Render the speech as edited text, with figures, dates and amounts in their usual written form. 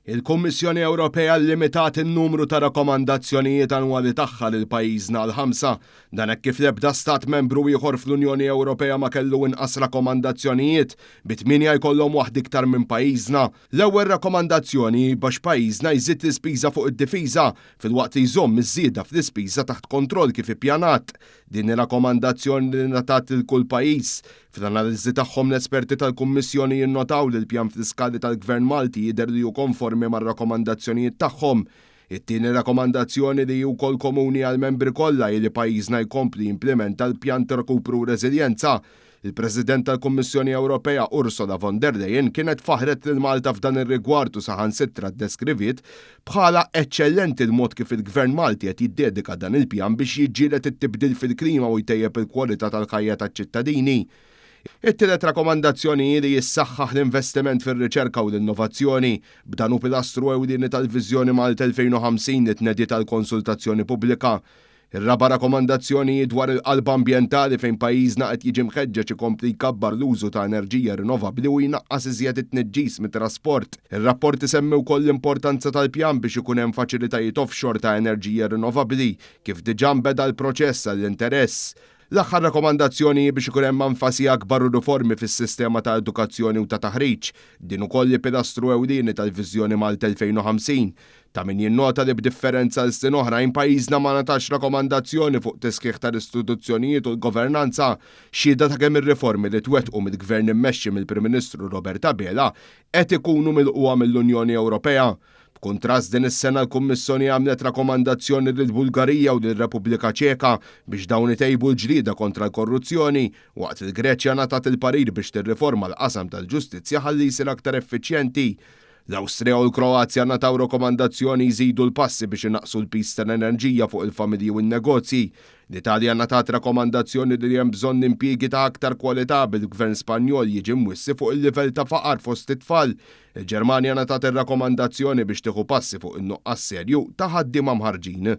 Il-Kummissjoni Ewropea llimitat in-numru ta' rakkomandazzjonijiet annwali tagħha lil pajjiżna għal ħamsa. Dan hekk kif l-ebda stat membru ieħor fl-Unjoni Ewropea ma kellu inqas rakkomandazzjonijiet, bi tmienja jkollhom waħda iktar minn pajjiżna. L-ewwel rakkomandazzjoni hi biex pajjiżna jżid l-ispiża fuq id-difiża, filwaqt li jżomm iż-żieda fl-ispiża taħt kontroll kif ippjanat. Din hi rakkomandazzjoni li ngħatat lil kull pajjiż. Fl-analiżi tagħhom l-esperti tal-Kummissjoni jinnotaw li l-pjan fiskali tal-Gvern Malti jidher li hu konformi mar-rakkomandazzjonijiet tagħhom. It-tieni rakkomandazzjoni li hi wkoll komuni għall-membri kollha hi li pajjiżna jkompli jimplimenta l-pjan ta' rkupru u reżiljenza. Il-President tal-Kummissjoni Ewropea Ursula von der Leyen kienet faħħret lil Malta f'dan ir-rigward u saħansitra ddeskriviet bħala eċċellenti l-mod kif il-Gvern Malti qed jiddedika dan il-pjan biex jiġġieled it-tibdil fil-klima u jtejjeb il-kwalità tal-ħajja taċ-ċittadini. It-tielet rakkomandazzjoni hi li jissaħħaħ l-investiment fir-riċerka u l-innovazzjoni, b'dan hu pilastru ewlieni tal-Viżjoni Malta 2050 li tnediet għall-konsultazzjoni pubblika. Ir-raba' rakkomandazzjoni hi dwar il-qalba ambjentali fejn pajjiżna qed jiġi mħeġġeġ ikompli jkabbar l-użu ta' enerġija rinnovabbli u jnaqqas iżjed it-tniġġis mit-trasport. Ir-rapport isemmi wkoll l-importanza tal-pjan biex ikun hemm faċilitajiet offshore ta' enerġija rinnovabbli, kif diġà nbeda l-proċess għall-interess. L-aħħar rakkomandazzjoni hi biex ikun hemm enfasi akbar u riformi fis-sistema ta' edukazzjoni u ta' taħriġ. Din ukoll hi pilastru ewlieni tal-Viżjoni Malta 2050. Ta' min jinnota li b'differenza għal snin oħrajn pajjiżna ma ngħatax rakkomandazzjoni fuq tisħiħ tal-istituzzjonijiet u l-governanza, xhieda ta' kemm ir-riformi li twettqu mill-Gvern immexxi mill-Prim Ministru Robert Abela qed ikunu milqugħa mill-Unjoni Ewropea. B'kuntrast din is-sena l-Kummissjoni għamlet rakkomandazzjoni lill-Bulgarija u lir-Repubblika Ċeka biex dawn itejbu l-ġlieda kontra l-korruzzjoni, waqt li l-Greċja ngħatat il-parir biex tirriforma l-qasam tal-ġustizzja ħalli jsir aktar effiċjenti. L-Awstrija u l-Kroazja ngħataw rakkomandazzjoni jżidu l-passi biex inaqqsu l-piż tal-enerġija fuq il-familji u n-negozji. L-Italja ngħatat rakkomandazzjoni li hemm bżonn impjiegi ta' aktar kwalità bil-Gvern Spanjol jiġi mwissi fuq il-livell ta' faqar fost it-tfal. Il-Ġermanja ngħatat ir-rakkomandazzjoni biex tieħu passi fuq in-nuqqas serju ta' ħaddiema mħarrġin.